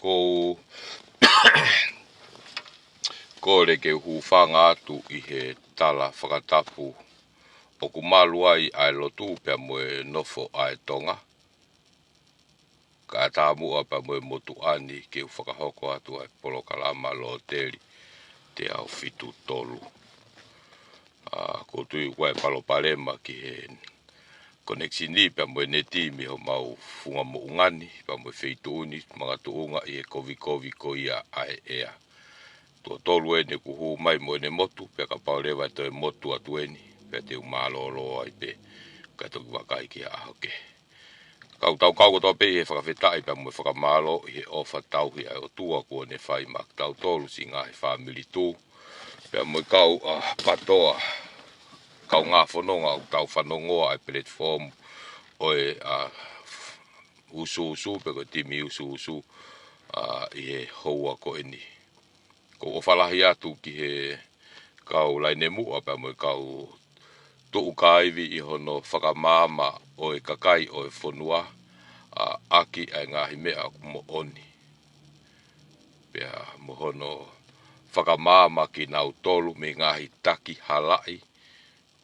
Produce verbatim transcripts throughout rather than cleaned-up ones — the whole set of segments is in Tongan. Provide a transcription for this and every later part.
Ko u kole ke u hūfanga atu ʻi he tala fakatapu ʻoku malu ai ʻa e lotu pea mo e nofo ʻa e Tonga. Kae ʻatā muʻa pea mo e motuʻa ni ke u fakahoko atu ʻa e polokalama lōteli teau fitu tolu. ʻA, ʻoku ou tui ʻoku ʻi ai e palopalema ki he connection ni pea mo e neti mei homau funga moʻunga ni, pea mo e feituʻu ni, makatuʻunga ʻi he kovikovi ko ia ʻa e ʻea. Tuʻo tolu eni ʻoku hū mai mo ʻene motu, pea kapau leva ʻe toe motu atu eni, pea te u mālōlō ai pē, kae toki vakai ki he ʻaho kehe. Kau tau kau kotoa pē ʻi he fakafetaʻi pea mo e fakamālō ʻi he ʻofa tauhi ʻa e ʻOtua kuo ne fai maʻa kitautolu siʻi ngaahi fāmili tuʻu, pea mo e kau, ʻa, PATOA, kaungā fononga ʻoku tau fanongoa ʻa e platform ʻo e, ʻa, Usuusu, pe ko e timi Usuusu, ʻa, ʻi he houa ko eni. Ko u ʻofa lahi atu ki he kau laine muʻa pea mo e kau tuʻu kāivi ʻi hono fakamaama ʻo e kakai ʻo e fonua, ʻa, ʻaki ʻa e ngaahi meʻa ʻoku moʻoni. Pea mo hono fakamaama kinautolu mei he ngaahi taki halaʻi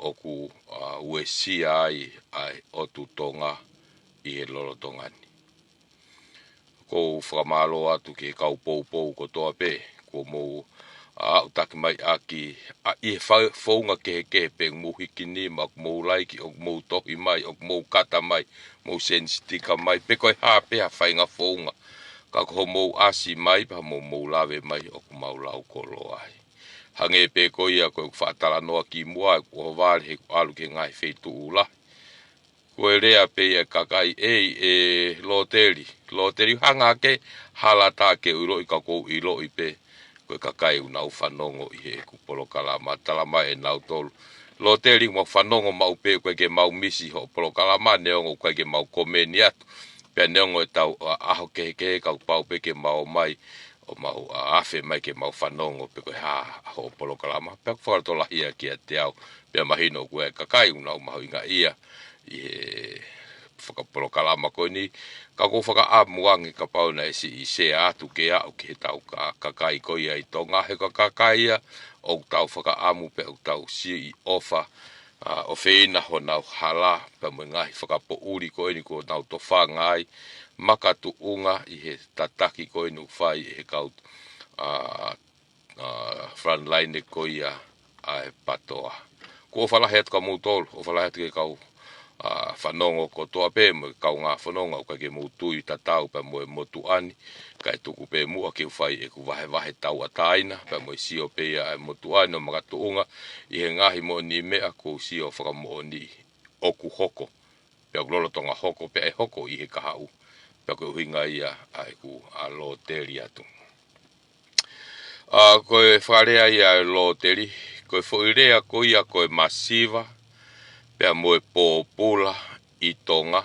ʻoku, ʻa, uesia ai ʻa e ʻOtu Tonga ʻi he lolotonga ni. Ko u fakamālō atu ki he kau poupou kotoa pē, kuo mou, ʻa, aʻutaki mai ʻaki, ʻa, ʻi he fa-, founga kehekehe pē ʻoku mou hiki nima, ʻoku mou laiki, ʻoku mou tohi mai, ʻoku mou kata mai, mou send sticker mai, pe ko e hā pē ha faʻahinga founga. Ka ko hoʻomou ʻasi mai, pea mo mou lave mai, ʻoku mau lau koloa ai. Hangē pē ko ia ko ʻeku faʻa talanoa kimuʻa, ʻoku ʻohovale he ʻalu ki he ngaahi feituʻu lahi. Ko e lea pē ia ʻa e kakai, ʻei, ʻe lōteli, lōteli hanga ke hala tā ke u ʻiloʻi ka ʻoku ou ʻiloʻi pē, ko e kakai ʻoku nau fanongo ʻi heʻeku polokalama, tala mai ʻe nautolu. Lōteli, mau fanongo maʻu pē, ʻoku ʻikai ke mau misi hoʻo polokalama, neongo ʻoku ʻikai ke mau komeni atu. Pea neongo ʻetau, ʻa, ʻaho kehekehe, ka kuo pau pē ke mau ō mai, ʻo mau, ʻa, afe mai ke mau fanongo pe ko e hā hoʻo polokalama. Pea ʻoku fakalotolahi ia kiate au. Pea mahino ʻoku ʻi ai e kakai ʻoku nau mahuʻingaʻia ʻi he fakapolokalama ko eni. Ka ʻoku ou fakaʻamu ange kapau naʻe siʻi sea atu ke aʻu ki heʻetau ka-, kakai ko ia ʻi Tonga, he ko e kakai ia ʻoku tau fakaʻamu pea ʻoku tau siʻi ʻofa, ʻa, ʻofeina honau hala, pea mo e ngaahi fakapoʻuli ko eni kuo nau tofanga ai, makatuʻunga ʻi he tataki ko eni ʻoku fai ʻe he kau, ʻa, ʻa, frontline ko ia ʻa e PATOA. Ko u ʻofa lahi atu kia moutolu, ʻofa lahi atu ki he kau, ʻa, fanongo kotoa pē, mo e kaungā fononga, ʻoku ʻikai ke mou tui tatau pea mo e motuʻa ni, kae tuku pē muʻa ke u fai ʻeku vahevahe tauʻatāina, pea mo e sio pē ia ʻa e motuʻa ni ʻo makatuʻunga ʻi he ngaahi moʻoniʻi meʻa kuo u sio fakamoʻoni ʻoku hoko. Pea ʻoku lolotonga hoko, pea ʻe hoko ʻi he kahaʻu. Pea ko e ʻuhinga ia ʻa ʻeku, ʻa, lōteli atu. ʻA, ko e fakalea ia ʻa e lōteli, ko e foʻi lea ko ia ko e masiva, pea mo e pōpula ʻi Tonga.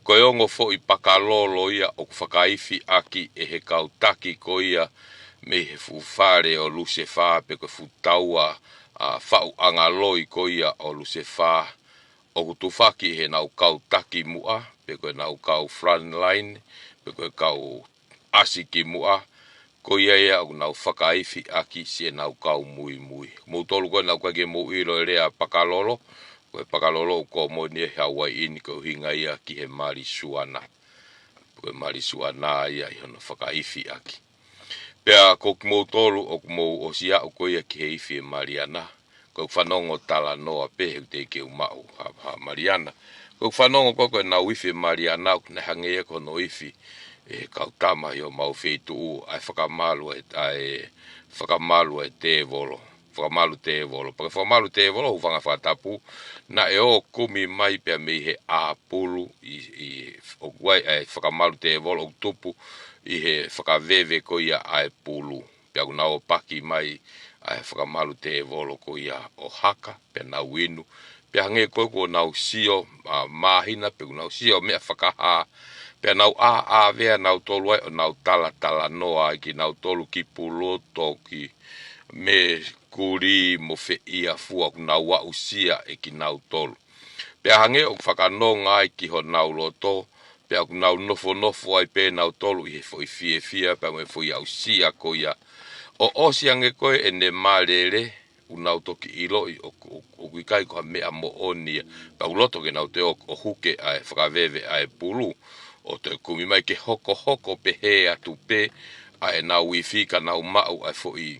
Ko e ongo foʻi pakalolo ia ʻoku fakaifi ʻaki ʻe he kau taki ko ia mei he fuʻu fale ʻo Lusefā, pe ko e fuʻu taua, ʻa, faʻu ʻanga loi ko ia ʻo Lusefā, ʻoku tufaki ʻe heʻenau kau taki muʻa, pe ko ʻenau kau frontline, pe ko e kau ʻasi ki muʻa, ko ia ia ʻoku nau fakaifi ʻaki siʻenau kau muimui. Moutolu ko ena ʻoku ʻikai ke mou ʻilo e lea pakalolo, ko e pakalolo ʻoku kōmoni ʻi Hauaiʻi ni ko e ʻuhinga ia ki he malisuana. Ko e malisuana ia ʻi hono fakaifi ʻaki. Pea ko kimoutolu ʻoku mou ʻosi aʻu ko ia ki he ifi e Maliana, ko ʻeku fanongo talanoa pē he ʻoku teʻeki ke u maʻu ha, ha Maliana. Ko ʻeku fanongo ko, ko ʻenau ifi e Maliana, ʻoku ne hangē ia ko hono ifi ʻe he kau tama ʻi homau feituʻu, ʻa e fakamalu e, ʻa e fakamalu e tēvolo. Fakamalu tēvolo. Pea ko e fakamalu tēvolo, hūfanga he fakatapu, naʻe ō kumi mai pea mei he ʻāpulu ʻi, ʻi, ʻoku ʻi ai e fakamalu tēvolo ʻoku tupu ʻi he fakaveve ko ia ʻa e pulu. Pea ʻoku nau ō paki mai ʻa e fakamalu tēvolo ko ia ʻo haka, pea nau inu. Pea hangē ko ē kuo nau sio, ʻa, māhina, pe kuo nau sio meʻa fakahā. Pea nau ʻāʻāvea nautolu ai ʻo nau talatalanoa ai kinautolu ki Puluto, ki Mekuli mo Feʻiafua, ʻoku nau aʻusia ʻe kinautolu. Pea hangē ʻoku fakanonga ai ki honau loto, Pea ʻoku nau nofonofo ai pē nautolu ʻi he foʻi fiefia pea mo e foʻi aʻusia ko ia. ʻO ʻosi ange ko ē ʻene mālele, ʻoku nau toki ʻiloʻi ʻoku, ʻoku, ʻoku ʻikai ko ha meʻa moʻoni ia. Pea ʻoku loto ke nau toe ō ʻo huke ʻa e fakaveve ʻa e pulu, ʻo toe kumi mai ke hokohoko pehē atu pē ʻa ʻenau ifi ka nau maʻu ʻa e foʻi,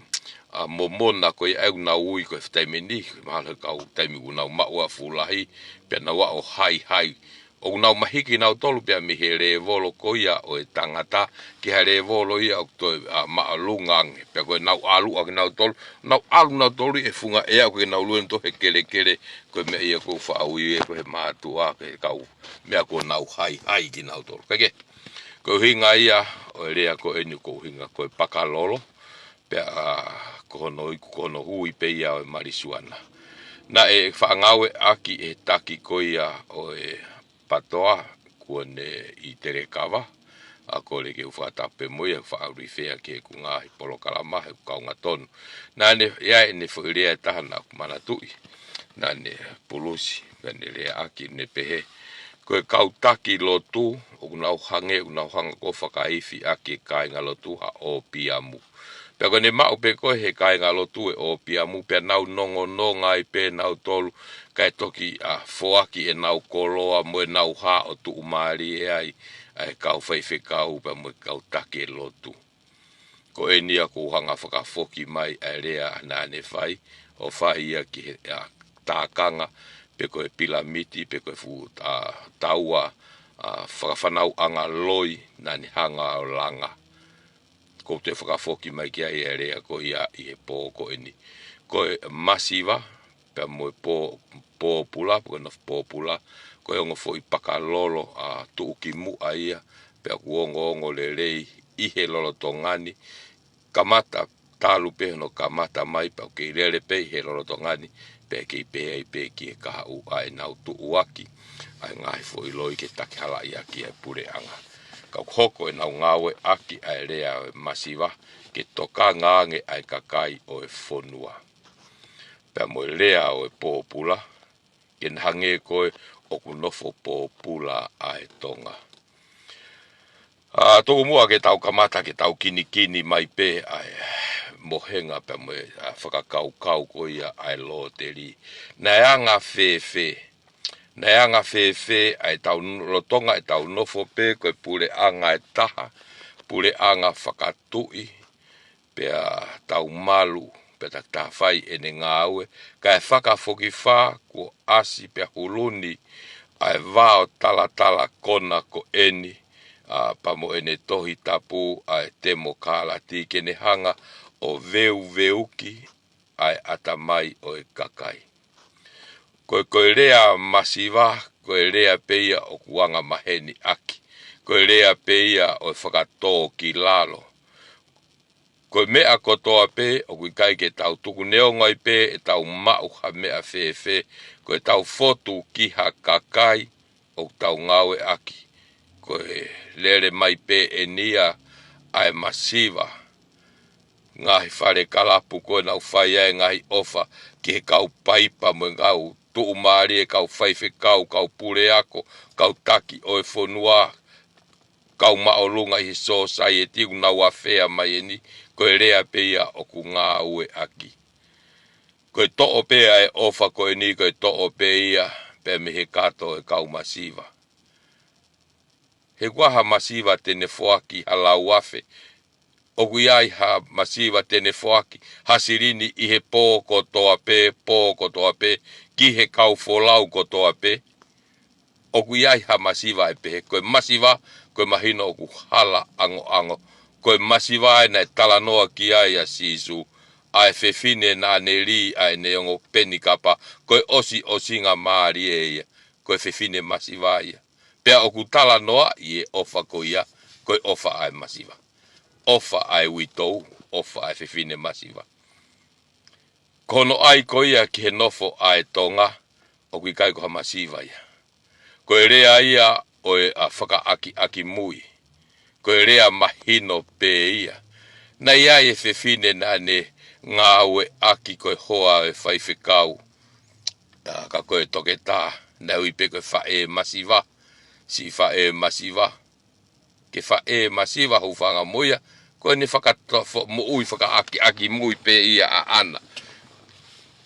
ʻa, momona ko ia ʻoku nau ui ko e taimi ni, mahalo he kau taimi ʻoku nau maʻu ʻa e fuʻu lahi, pea nau aʻu ʻo haihai. ʻOku nau mahiki nautolu pea mei he lēvolo ko ia ʻo e tangata, ki ha lēvolo ia ʻoku toe, ʻa, māʻolunga ange. Pea ko ʻenau ʻalu ʻa kinautolu, nau ʻalu nautolu ʻi he funga ʻea ʻoku nau lue nautolu he kelekele, ko e meʻa ia ʻoku faʻa ui ʻe ko e mātuʻa, ko e kau meʻa ʻoku nau haihai kinautolu. Kae kehe, ko e ʻuhinga ia ʻo e lea ko eni ko e ʻuhinga ko e pakalolo, pea, ʻa, ko hono iku, ko hono hui pē ia ʻo e malisuana. Naʻe faʻa ngāueʻaki ʻe he taki ko ia ʻo e PATOA kuo ne ʻi Telekava, ʻa, kole ke u fakatapu pē mo ia, faʻa refer ki heʻeku ngaahi polokalama, he ʻoku kaunga tonu. Naʻa ne, ʻi ai ʻene foʻi lea ʻe taha naʻa ku manatuʻi. Naʻa ne pulusi, naʻa ne leaʻaki, ne pehē: Ko e kau taki lotu, ʻoku nau hangē, ʻoku nau hanga ʻo fakaifi ʻaki e kāingalotu ha ʻōpiamu. Pea ko ʻene maʻu pē ko ē he kāingalotu e ʻōpiamu, pea nau nongononga ai pē nautolu, kae toki, ʻa, foaki ʻenau koloa mo ʻenau hā ʻo tuʻumālie ai ʻa e kau faifekau pea mo e kau taki e lotu. Ko eni ia ʻoku ou hanga ʻo fakafoki mai ʻa e lea naʻa ne fai, ʻo fai ia ki he, ʻa, tākanga, pe ko e pilamiti, pe ko e fuʻu, ʻa, taua, ʻa, fakafanauʻanga loi naʻa ne hanga ʻo langa. ʻOku ou toe fakafoki mai ki ai e lea ko ia ʻi he pō ko eni. Ko e masiva, pea mo e pō, pōpula, pe ko e nofo pōpula, ko e ongo foʻi pakalolo, ʻa, tuʻukimuʻa ia, pea ʻoku ongoongo lelei ʻi he lolotonga ni, kamata talu pē hono kamata mai, pea ʻoku kei lele pē ʻi he lolotonga ni, pea kei pehē ai pē ki he kahaʻu ʻa ʻenau tuʻuaki ʻa e ngaahi foʻi loi ke takihalaʻi ʻaki ʻa e puleʻanga. Ka ʻoku hoko ʻenau ngāueʻaki ʻa e lea ʻo e masiva ke tokanga ange ʻa e kakai ʻo e fonua. Pea mo e lea ʻo e pōpula, ke na hangē ko ē ʻoku nofo pōpula ʻa e Tonga. ʻA, tuku muʻa ke tau kamata ke tau kinikini mai pē ʻa e mohenga pea mo e, ʻa, fakakaukau ko ia ʻa e lōteli. Naʻe anga fēfē, naʻe anga fēfē ʻa e tau n-, lolotonga ʻetau nofo pē ko e puleʻanga ʻe taha, puleʻanga fakatuʻi, pea tau malu, pea takitaha fai ʻene ngāue, kae fakafokifā kuo ʻasi pea huluni ʻa e vao talatala kona ko eni, ʻa, pea mo ʻene Tohi Tapu ʻa e temokalati ke ne hanga ʻo veuveuki ʻa e ʻatamai ʻo e kakai. Ko e, ko e lea masiva, ko e lea pē ia ʻoku anga maheni ʻaki. Ko e lea pē ia ʻo e fakatōkilalo. Ko e meʻa kotoa pē, ʻoku ʻikai ke tau tuku neongo ai pē ʻetau maʻu ha meʻa fēfē, ko ʻetau fotu ki ha kakai ʻoku tau ngāueʻaki. Ko e lele mai pē eni ia ʻa e masiva. Ngaahi fale kalapu ko ē nau fai ai e ngaahi ʻofa ki he kau paipa mo e kau tuʻumālie, kau faifekau, kau puleako, kau taki ʻo e fonua, kau māʻolunga ʻi he sōsaieti ʻoku nau afea mai eni, ko e lea pē ia ʻoku ngāueʻaki. Ko e toʻo pē ʻa e ʻofa ko eni, ko e toʻo pē ia pea mei he kato e kau masiva. He ʻoku ʻi ai ha masiva te ne foaki ha lauafe. ʻOku ʻi ai ha masiva te ne foaki ha silini ʻi he pō kotoa pē, pō kotoa pē, ki he kau folau kotoa pē. ʻOku ʻi ai ha masiva ʻe pehē. Ko e masiva, ko e mahino ʻoku hala ʻangoʻango. Ko e masiva ē naʻe talanoa ki ai ʻa Sīsū, ʻa e fefine naʻa ne lī ʻa ʻene ongo peni kapa, ko e ʻosiʻosingamālie ia. Ko e fefine masiva ia. Pea ʻoku talanoaʻi e ʻofa ko ia, ko e ʻofa ʻa e masiva. ʻOfa ʻa e uitou, ʻofa ʻa e fefine masiva. Ko hono ʻai ko ia ki he nofo ʻa e Tonga, ʻoku ʻikai ko ha masiva ia. Ko e lea ia ʻo e, ʻa, fakaʻakiʻakimui. Ko e lea mahino pē ia. Naʻe ʻi ai e fefine naʻa ne ngāueʻaki ko e hoa e faifekau. ʻA, ka ko e toketā, naʻe ui pē ko e faʻē masiva. siʻi faʻē masiva. Ke faʻē masiva hūfanga mo ia, ko ʻene fakatoa fo-, moʻui fakaʻakiʻakimui pē ia ʻaʻana.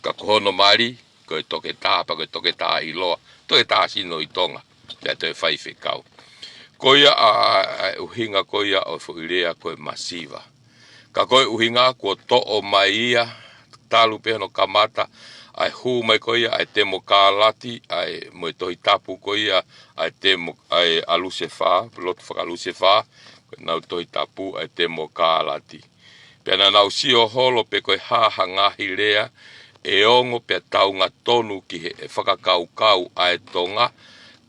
Ka ko hono mali, ko e toketā, pea ko e toketā ʻiloa, toketā sino ʻi Tonga, pea toe faifekau. Ko ia ʻa, ʻa e ʻuhinga ko ia ʻo e foʻi lea ko e masiva. Ka ko e ʻuhinga kuo toʻo mai ia, talu pē hono kamata, ʻa e hū mai ko ia, ʻa e temokalati, ʻa e mo e Tohi Tapu ko ia, ʻa e temo-, ʻa e ʻa Lusefā, lotu fakaLusefā, ko ʻenau Tohi Tapu, ʻa e temokalati. Pea naʻa nau sio holo pe ko e hā ha ngaahi lea ʻe ongo pea taunga tonu ki he fakakaukau ʻa e Tonga.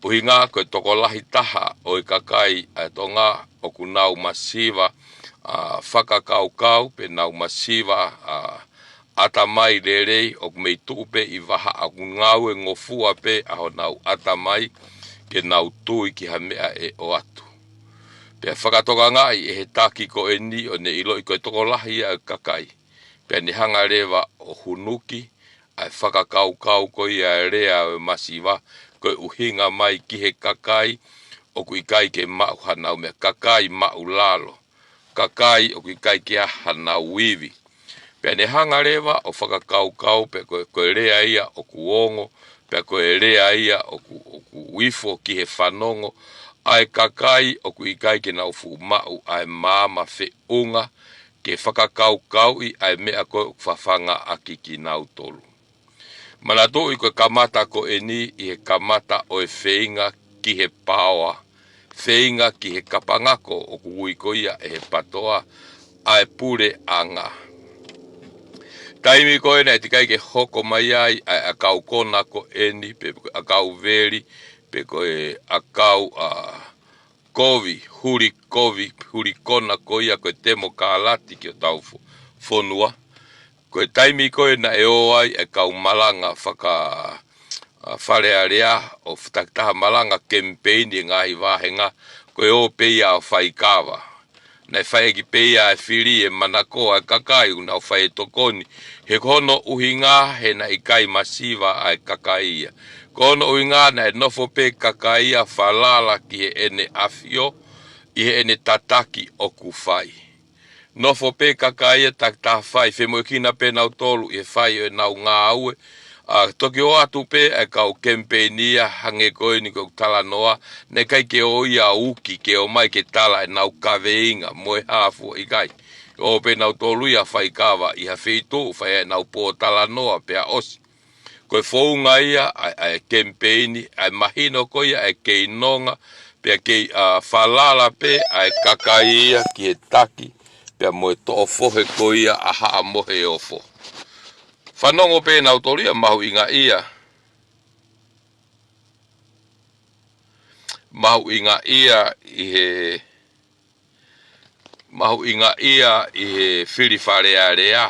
ʻUhinga ko e tokolahi taha ʻo e kakai ʻa e Tonga ʻoku nau masiva, ʻa, fakakaukau pe nau masiva, ʻa, ʻatamai lelei ʻoku mei tuʻu pē ʻi vahaʻa ʻoku ngāue ngofua pē ʻa honau ʻatamai ke nau tui ki ha meʻa ʻe ʻoatu. Pea fakatokangaʻi ʻe he taki ko eni ʻo ne ʻiloʻi ko e tokolahi ia ʻo e kakai. Pea ne hanga leva ʻo hunuki ʻa e fakakaukau ko ia ʻa e lea ʻo e masiva, ko e ʻuhinga mai ki he kakai ʻoku ʻikai ke maʻu hanau meʻa, kakai maʻulalo, kakai ʻoku ʻikai ke ʻi ai hanau ivi. Pea ne hanga leva ʻo fakakaukau pe ko, ko e lea ia ʻoku ongo, pea ko e lea ia ʻoku, ʻoku ifo ki he fanongo ʻa e kakai ʻoku ʻikai ke nau fuʻu maʻu ʻa e maama feʻunga ke fakakaukauʻi ʻa e meʻa ko ē ʻoku fafangaʻaki kinautolu. Manatuʻi ko e kamata ko eni ʻi he kamata ʻo e feinga ki he paoa, feinga ki he kapangako ʻoku ui ko ia ʻe he patoa ʻa e puleʻanga. Taimi ko ē naʻe teʻeki ai ke hoko mai ai ʻa e ʻakau kona ko eni, pe ko e ʻakau veli, pe ko e ʻakau, ʻa, kovi, huli kovi, huli kona ko ia ko e temokalati ki hotau fo-, fonua. Ko e taimi ko ē naʻe ō ai e kau malanga faka-, ʻa, Fale Alea ʻo f-, takitaha malanga kemipeini e ngaahi vāhenga, ko e ō pē ia ʻo faikava. Naʻe fai ʻaki pē ia e fili e manako ʻa e kakai ʻoku nau fai e tokoni. He ko hono ʻuhinga he naʻe ʻikai masiva ʻa e kakai ia. Ko hono ʻuhinga naʻe nofo pē kakai ia falala ki heʻene ʻafio, ʻi heʻene tataki ʻoku fai. Nofo pē kakai ia takitaha fai, femoʻuekina pē nautolu ʻi he fai ʻo ʻenau ngāue. ʻA, toki ō atu pē ʻa e kau kemipeini ia hangē ko eni ko ʻeku talanoa, naʻe ʻikai ke ō ia ʻo uki ke ō mai ke tala ʻenau kaveinga mo e hā fua, ʻikai. ʻO pē nautolu ia faikava ʻi ha feituʻu, fai ʻenau pōtalanoa pea ʻosi. Ko e founga ia ʻa, ʻa e kemipeini, ʻa e mahino ko ia ʻa e kei nonga, pea kei, ʻa, falala pē ʻa e kakai ia ki he taki, pea mo e toʻo fohe ko ia ʻa Haʻa Moheofo. Fanongo pē nautolu ia mahuʻinga ia. Mahuʻinga ia ʻi he, mahuʻinga ia ʻi he fili Fale Alea.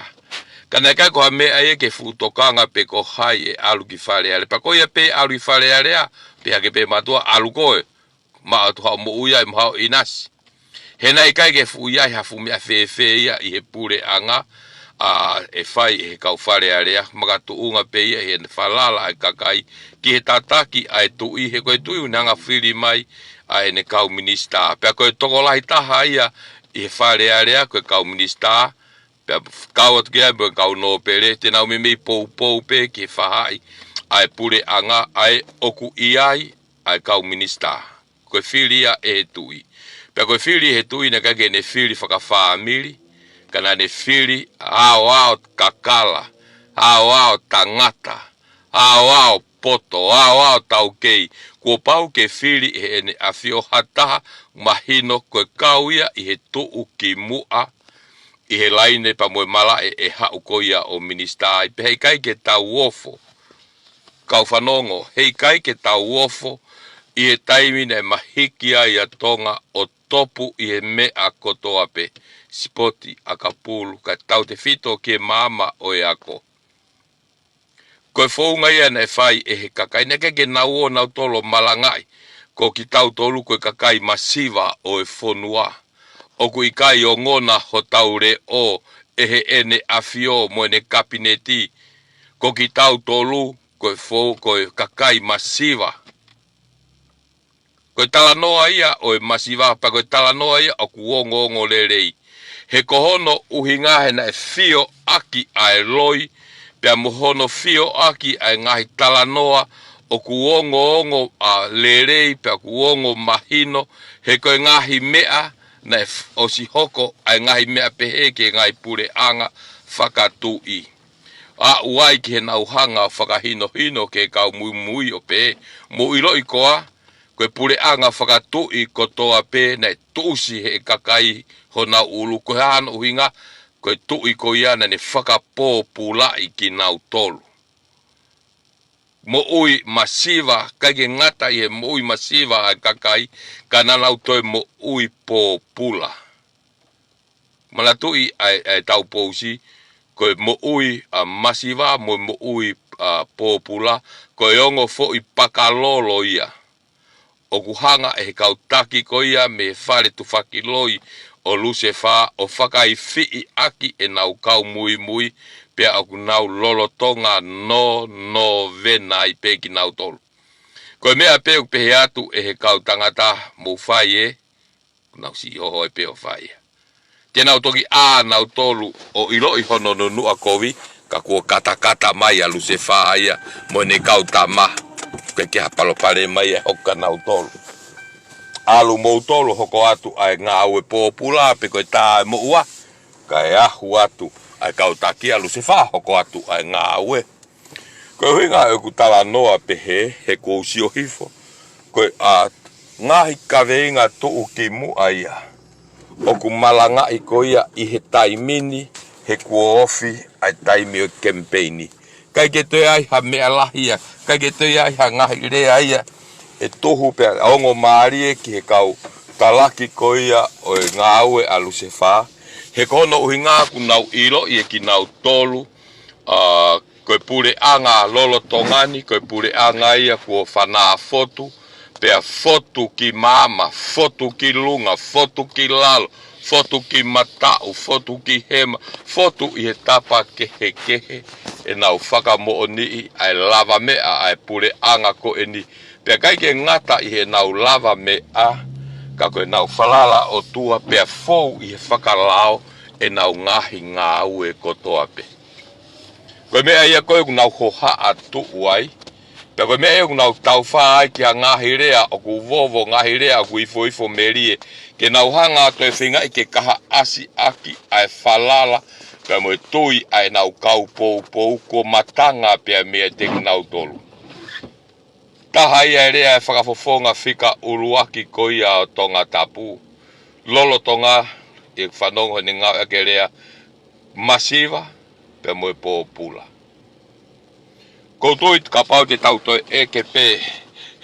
Ka naʻe ʻikai ko ha meʻa ia ke fuʻu tokanga pe ko hai ʻe ʻalu ki Fale Alea. Pea ko ia pē ʻalu ʻi Fale Alea, pea ke pē mātuʻa ʻalu koe. Maʻa atu haʻo moʻui ai mo haʻo ʻinasi. He naʻe ʻikai ke fuʻu ʻi ai ha fuʻu meʻa fēfē ia ʻi he puleʻanga, ʻa, ʻe fai ʻe he kau Fale Alea, makatuʻunga pē ia ʻi heʻene falala ʻa e kakai ki he tataki ʻa e tuʻi, he ko e tuʻi ʻoku ne hanga fili mai ʻa ʻene kau minisitā. Pea ko e tokolahi taha ia ʻi he Fale Alea ko e kau minisitā, pea kau atu ki ai mo e kau nōpele, te nau meimei poupou pē ki he faʻahi ʻa e puleʻanga ʻa ē ʻoku ʻi ai ʻa e kau minisitā. Ko e fili ia ʻe he tuʻi. Pea ko e fili ʻe he tuʻi naʻe ʻikai ke ne fili fakafāmili, ka naʻa ne fili aoao kakala, aoao tangata, aoao poto, aoao taukei. Kuo pau ke fili ʻe heʻene ʻafio ha taha mahino ko e kau ia ʻi he tuʻu ki muʻa ʻi he laine pea mo e malaʻe ʻe haʻu ko ia ʻo minisitā ai. Pea heʻikai ke tau ofo, kau fanongo, heʻikai ke tau ofo ʻi he taimi naʻe mahiki ai ʻa Tonga ʻo topu ʻi he meʻa kotoa pē, sipoti, ʻakapulu, kae tautefito ki he maama ʻo e ako. Ko e founga ia naʻe fai ʻe he kakai, naʻe ʻikai ke nau ō nautolu ʻo malangaʻi ko kitautolu ko e kakai masiva ʻo e fonua. ʻOku ʻikai ongona hotau leʻo ʻe heʻene ʻafio mo ʻene kapineti. Ko kitautolu ko e fou-, ko e kakai masiva. Ko e talanoa ia ʻo e masiva, pea ko e talanoa ia ʻoku ongoongo lelei. He ko hono ʻuhinga he naʻe fioʻaki ʻa e loi, pea mo hono fioʻaki ʻa e ngaahi talanoa ʻoku ongoongo ʻa lelei, pea ʻoku ongo mahino, he ko e ngaahi meʻa naʻe f-, ʻosi hoko ʻa e ngaahi meʻa pehē ki he ngaahi puleʻanga fakatuʻi. Aʻu ai ki heʻenau hanga ʻo fakahinohino ki he kau muimui ʻo pehē, mou ʻiloʻi koā, ko e puleʻanga fakatuʻi kotoa pē naʻe tuʻusi ʻe he kakai honau ʻulu, ko e hā hono ʻuhinga? Ko e tuʻi ko ia naʻa ne fakapōpulaʻi kinautolu. Moʻui masiva, ʻikai ke ngata ʻi he moʻui masiva ʻa e kakai, ka naʻa nau toe moʻui pōpula. Manatuʻi ʻa e, ʻa e tau pousi, ko e moʻui ʻa masiva mo e moʻui ʻa pōpula, ko e ongo foʻi pakalolo ia ʻoku hanga ʻe he kau taki ko ia mei he fale tufaki loi ʻo Lusefā ʻo fakaifiʻi ʻaki ʻenau kau muimui, pea ʻoku nau lolotonga nō, nōvena ai pē kinautolu. Ko e meʻa pē ʻoku pehē atu ʻe he kau tangata, mou fai ē, nau siʻi hoho ai pē ʻo fai ia. Te nau toki ʻā nautolu ʻo ʻiloʻi hono nunuʻa kovi, ka kuo katakata mai ʻa Lusefā ia mo ʻene kau tama, ʻikai ke ha palopalema ia ʻe hoko kia nautolu. ʻAlu moutolu hoko atu ʻa e ngāue pōpula pe ko e tā ʻa e moʻua, kae ʻahu atu ʻa e kau taki ʻa Lusefā hoko atu ʻa e ngāue. Ko e ʻuhinga ʻeku talanoa pehē, he kuo u sio hifo ko e ʻa ngaahi kaveinga tuʻukimuʻa ia ʻoku malangaʻi ko ia ʻi he taimi ni, he kuo ofi ʻa e taimi ʻo e kemipeini. ʻIkai ke toe ʻi ai ha meʻa lahi ia, ʻikai ke toe ʻi ai ha ngaahi lea ia ʻe tuhu pea ongo mālie ki he kau talaki ko ia ʻo e ngāue ʻa Lusefā. He ko hono ʻuhinga ʻoku nau ʻiloʻi ʻe kinautolu, ʻa, ko e puleʻanga lolotonga ni, ko e puleʻanga ia kuo fanā fotu, pea fotu ki maama, fotu ki lunga, fotu ki lalo, fotu ki mataʻu, fotu ki hema, fotu ʻi he tapa kehekehe, ʻenau fakamoʻoniʻi ʻa e lavameʻa ʻa e puleʻanga ko eni. Pea ʻikai ke ngata ʻi heʻenau lavameʻa, ka ko ʻenau falala ʻOtua pea fou ʻi he fakalao ʻenau ngaahi ngāue kotoa pē. Ko e meʻa ia ko ē ʻoku nau hohaʻa tuʻu ai, pea ko e meʻa ia ʻoku nau taufā ai ki ha ngaahi lea ʻoku vovo, ngaahi lea ʻoku ifoifo melie, ke nau hanga atu ʻo feingaʻi ke kahaʻasi ʻaki ʻa e falala pea mo e tui ʻa ʻenau kau poupou kuo matanga pea meiate kinautolu. Taha ia e lea ʻe fakafofonga fika ʻuluaki ko ia ʻo Tongatapu. Lolotonga ʻeku fanongo heʻene ngāueʻaki e lea masiva pea mo e pōpula. ʻOku ou tui kapau te tau toe ʻeke pē,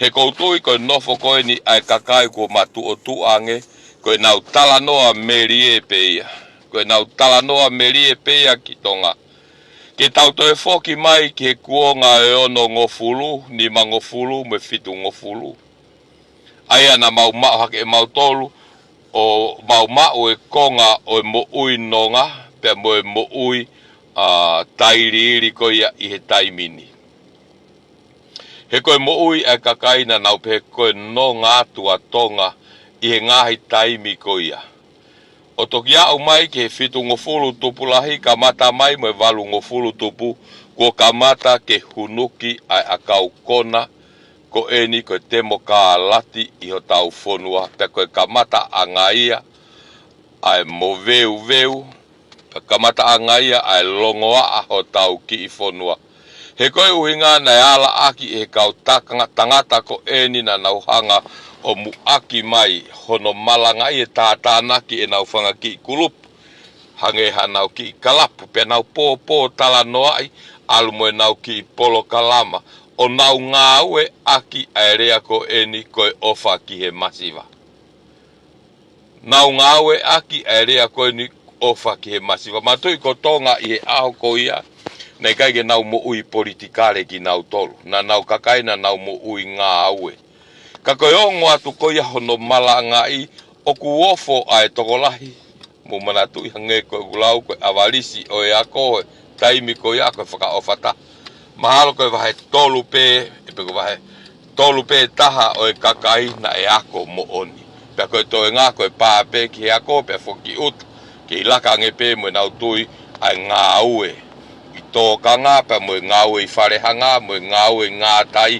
he ʻoku ou tui ko e nofo ko eni ʻa e kakai kuo matuʻotuʻa ange, ko ʻenau talanoa melie pē ia. Ko ʻenau talanoa melie pē ia ki Tonga. Ke tau toe foki mai ki he kuonga ʻo e onongofulu, nimangofulu, mo e fitungofulu. ʻA ia naʻa mau maʻu hake ʻe mautolu, ʻo mau maʻu e konga ʻo e moʻui nonga, pea mo e moʻui, ʻa, tailiili ko ia ʻi he taimi ni. He ko e moʻui ʻa e kakai naʻa nau pehē ko e nonga atu ʻa Tonga ʻi he ngaahi taimi ko ia. ʻO toki aʻu mai ki he fitungofulu tupu lahi, kamata mai mo e valungofulu tupu, kuo kamata ke hunuki ʻa e ʻakau kona ko eni ko e temokalati ʻi hotau fonua, pea ko e kamataʻanga ia ʻa e moveuveu, pea kamataʻanga ia ʻa e longoaʻa hotau kiʻi fonua. He ko e ʻuhinga naʻe ala ʻaki ʻe he kau taka-, tangata ko eni naʻa nau hanga ʻo muʻaki mai hono malangaʻi e tātānaki ʻenau fanga kiʻi kulupu, hangē haʻanau kiʻi kalapu, pea nau pōpōtalanoaʻi, ʻalu mo ʻenau kiʻi polokalama, ʻo nau ngāueʻaki ʻa e lea ko eni ko e ʻofa ki he masiva. Nau ngāueʻaki ʻa e lea ko eni ʻofa ki he masiva. Manatuʻi ko Tonga ʻi he ʻaho ko ia, naʻe ʻikai ke nau moʻui politikale kinautolu. Naʻa nau kakai naʻa nau moʻui ngāue. Ka ko e ongo atu ko ia hono malangaʻi, ʻoku ofo ʻa e tokolahi. Mou manatuʻi hangē ko ʻeku lau ko e ʻavalisi ʻo e ako, taimi ko ia ko e fakaʻofa taha. Mahalo ko e vahe tolu pē, ʻe pe ko e vahe tolu pē taha ʻo e kakai naʻe ako moʻoni. Pea ko e toenga ko e pā pē ki he ako pea foki ʻuta. Kei laka ange pē mo ʻenau tui ʻa e ngāue ʻi tōkanga pea mo e ngāue ʻi falehanga mo e ngāue ʻi ngātai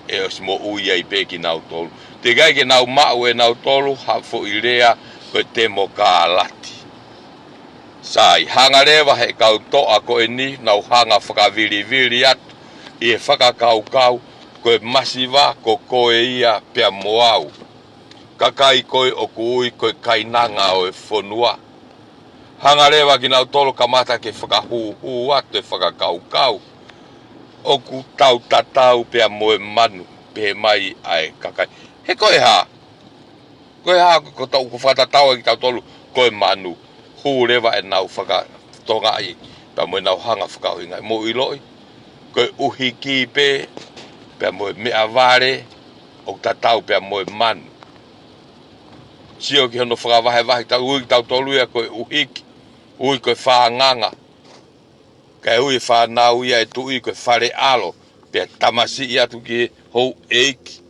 ʻe ʻosi moʻui ai pē kinautolu. Teʻeki ai ke nau maʻu ʻe nautolu ha foʻi lea ko e temokālati. Sai, hanga leva he kau toʻa ko eni nau hanga fakavilivili atu ʻi he fakakaukau ko e masiva ko koe ia pea mo au. Kakai ko ē ʻoku ui ko e kainanga ʻo e fonua. Hanga leva kinautolu kamata ke fakahūhū atu e fakakaukau ʻoku tau tatau pea mo e manu, pehē mai ʻa e kakai. He ko e hā? Ko e hā ko tau ko fakatatau ai kitautolu ko e manu? Hū leva ʻenau fakatongaʻi pea mo ʻenau hanga fakaʻuhingaʻi. Mou ʻiloʻi, ko e ʻuhiki pē pea mo e meʻavale ʻoku tatau pea mo e manu. Sio ki hono fakavahevahe, tau ui kitautolu ia ko e ʻuhiki, ui ko e fānganga. Kae ui e fānau ia ʻe tuʻi ko e fale ʻalo, pea tamasiʻi atu ki he houʻeiki.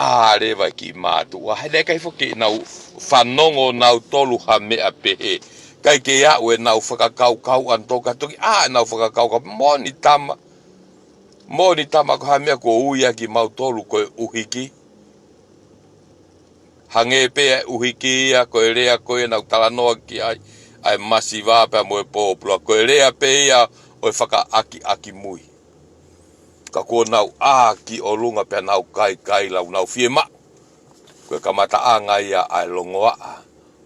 ʻA leva e kiʻi mātuʻa, he naʻe ʻikai foki ke nau fanongo nautolu ha meʻa pehē. ʻIkai ke aʻu ʻenau fakakaukau ʻa nautolu ka toki ʻā ʻenau fakakaukau. Moʻoni tama, moʻoni tama ko ha meʻa kuo ui ʻaki kimautolu ko e ʻuhiki. Hangē pē ʻa e ʻuhiki ia ko e lea ko ē naʻa ku talanoa ki ai, ʻa e masiva pea mo e pōpula. Ko e lea pē ia ʻo e fakaʻakiʻakimui. Ka kuo nau ʻā ki ʻolunga pea nau kaikaila, nau fiemaʻu. Ko e kamataʻanga ia ʻa e longoaʻa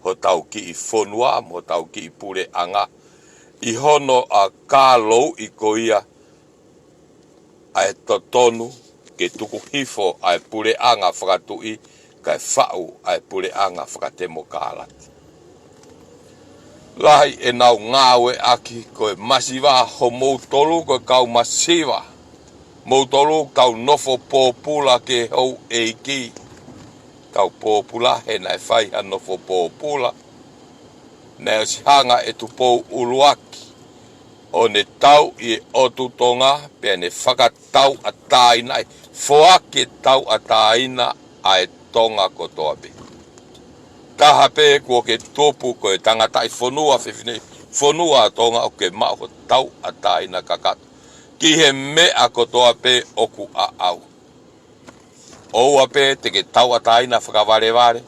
hotau kiʻi fonua mo hotau kiʻi puleʻanga ʻi hono ʻa kālouʻi ko ia ʻa e totonu ke tuku hifo ʻa e puleʻanga fakatuʻi kae faʻu ʻa e puleʻanga fakatemokālati. Lahi ʻenau ngāueʻaki ko e masiva, hoʻomoutolu ko e kau masiva. Moutolu kau nofo pōpula ki he houʻeiki. Kau pōpula he naʻe fai ha nofo pōpula. Naʻe ʻosi hanga ʻe Tupou ʻUluaki ʻo ne tauʻi e ʻotu Tonga, pea ne fakatauʻatāina ai, foaki e tauʻatāina ʻa e Tonga kotoa pē. Taha pē kuo ke tupu ko e tangataʻi fonua, fefine fonua ʻa Tonga, ʻoku ke maʻu ho tauʻatāina kakato ki he meʻa kotoa pē ʻoku ʻaʻau. ʻOua pē te ke tauʻatāina fakavalevale,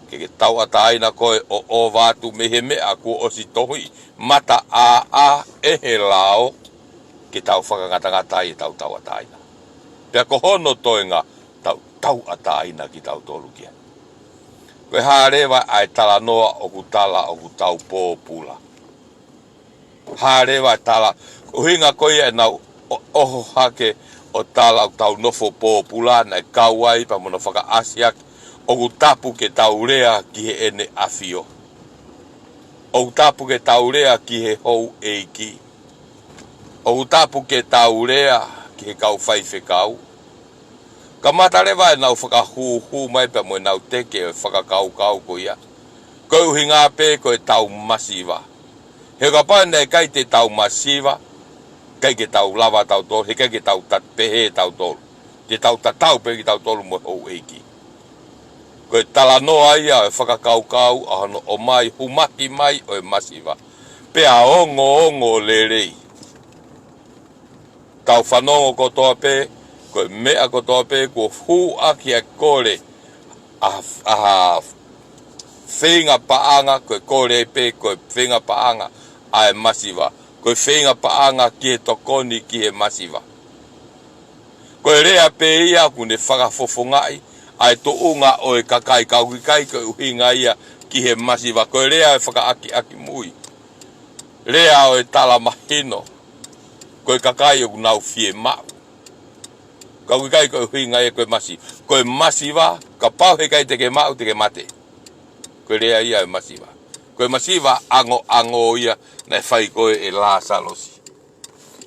ke ke tauʻatāina koe ʻo ʻova atu mei he meʻa kuo ʻosi tohi mataʻāʻā ʻe he lao ke tau fakangatangata ai ʻetau tauʻatāina. Pea ko hono toenga, tau tauʻatāina kitautolu ki ai. Ko e hā leva ʻa e talanoa ʻoku tala ʻoku tau pōpula? Hā leva e tala, ʻuhinga ko ia ʻenau ʻo-, ʻoho hake ʻo tala ʻoku tau nofo pōpula, naʻe kau ai pea mo hono fakaʻasi hake, ʻoku tapu ke tau lea ki heʻene ʻafio. ʻOku tapu ke tau lea ki he houʻeiki. ʻOku tapu ke tau lea ki he kau faifekau. Kamata leva ʻenau fakahūhū mai pea mo ʻenau teke ʻo e fakakaukau ko ia. Ko e ʻuhinga pē ko ʻetau masiva. He kapau naʻe ʻikai te tau masiva, ʻikai ke tau lava tautolu, he ʻikai ke tau tat-, pehē tautolu. Te tau tatau pē kitautolu mo e houʻeiki. Ko e talanoa ia ʻo e fakakaukau ʻa hono ʻomai, humaki mai ʻo e masiva. Pea ongoongo lelei. Tau fanongo kotoa pē, ko e meʻa kotoa pē kuo hū ʻaki ʻa e kole ʻa, ʻa ha feinga paʻanga, ko e kole pē, ko e feinga paʻanga ʻa e masiva. Ko e feinga paʻanga ki he tokoni ki he masiva. Ko e lea pē ia ʻoku ne fakafofongaʻi ʻa e tuʻunga ʻo e kakai, ka ʻoku ʻikai ko e ʻuhinga ia ki he masiva. Ko e lea ʻo e fakaʻakiʻakimui. Lea ʻo e tala mahino. Ko e kakai ʻoku nau fiemaʻu. Ka ʻoku ʻikai ko e ʻuhinga ia ko e masi-, ko e masiva, kapau he ʻikai te ke maʻu, te ke mate. Ko e lea ia ʻo e masiva. Ko e masiva angoango ia naʻe fai ko ē ʻe Lāsalosi.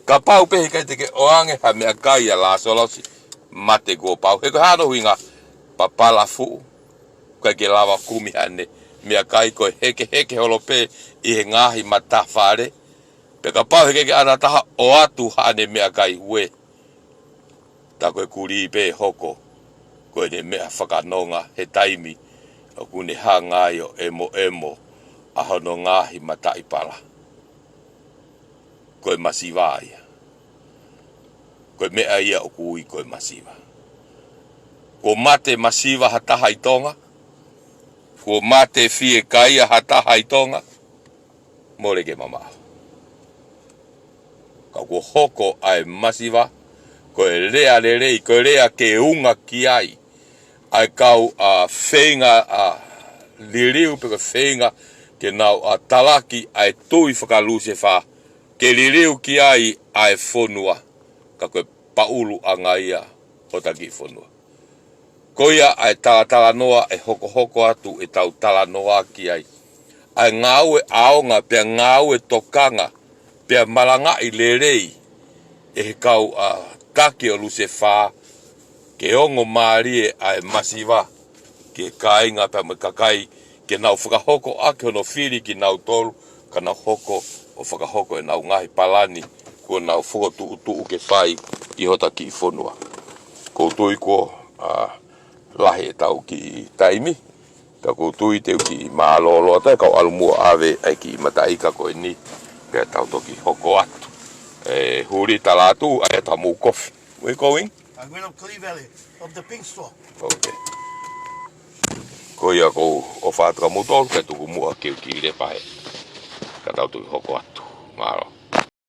Kapau pē he ʻikai te ke ʻoange ha meʻakai ʻa Lāsalosi, mate kuo pau. He ko e hā hono ʻuhinga? Papala fuʻu, ʻikai ke lava kumi haʻane meʻakai, ko e hekeheke holo pē ʻi he ngaahi matafale. Pea kapau he ʻikai ke ʻatā ha taha ʻo ʻoatu haʻane meʻakai, ue. Tā ko e kulī pē ʻe hoko ko ʻene meʻa fakanonga he taimi ʻoku ne hanga ai ʻo ʻemoʻemo ʻa hono ngaahi mataʻipala. Ko e masiva ia. Ko e meʻa ia ʻoku ui ko e masiva. Kuo mate masiva ha taha ʻi Tonga? Kuo mate fiekaia ha taha ʻi Tonga? Mole ke mamaʻo. Ka kuo hoko ʻa e masiva, ko e lea lelei, ko e lea ke unga ki ai ʻa e kau ʻa feinga ʻa liliu pe ko e feinga ke nau ʻa talaki ʻa e tui fakaLusefā, ke liliu ki ai ʻa e fonua, ka ko e paʻuluʻanga ia ʻo hota kiʻi fonua. Ko ia ʻa e talatalanoa ʻe hokohoko atu ʻetau talanoa ki ai. ʻA e ngāue ʻaonga, pea ngāue tokanga, pea malangaʻi lelei ʻe he kau ʻa taki ʻo Lusefā, ke ongo mālie ʻa e masiva, ki he kāinga pea mo e kakai, ke nau fakahoko ʻaki hono fili kinautolu, ka nau hoko ʻo fakahoko ʻenau ngaahi palani, kuo nau fokotuʻutuʻu ke fai ʻi hota kiʻi fonua. ʻOku ou tui kuo, ʻa, lahi ʻetau kiʻi taimi, pea ʻoku ou tui te u kiʻi mālōlō atu ai kau ʻalu muʻa ʻave ʻa e kiʻi mataʻi ika ko eni, pea tau toki hoko atu. ʻE, Huli, tala atu, ʻai ʻa e tamu kofi. We going? I'm going to Kalihi Valley, of the pink store. Okay. Ko ia ʻoku ou ʻofa atu kia moutolu, kae tuku muʻa ke u kiʻi lepa he. Ka tau toki hoko atu. Mālō.